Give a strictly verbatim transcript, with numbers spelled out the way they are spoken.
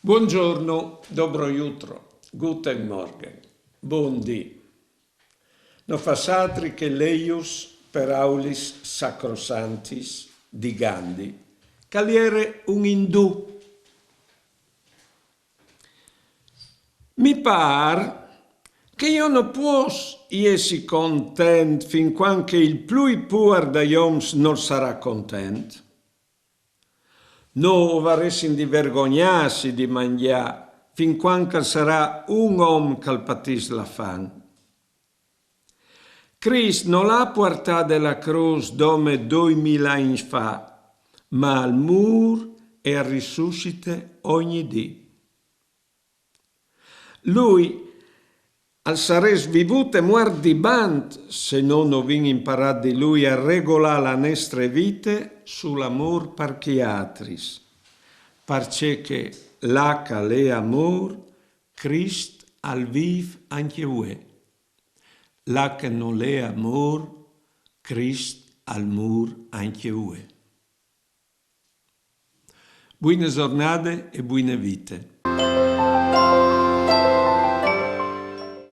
Buongiorno, dobro jutro, guten Morgen, bon dì. No fâs altri che leius peraulis sacrosantis di Gandhi, che al jere un indù. Mi pâr che jo no pues jessi content fin cuant che il plui puar dai oms nol sarà content. No varessin di vergognâsi di mangjâ fin cuant che al sarà un om che al patìs la fam. Crist nol à puartade la crôs dome doi mil agns fa, ma al mûr e al rissussite ogni dì. Lui al sarès vivût e muart dibant se no no vin imparât di lui a regolâ la nestre vite sul amôr par chei altris, parcè che là che al è amôr, Crist al vîf ancje vuê. Là che nol è amôr, Crist al mûr ancje vuê. Buine zornade e buine vite.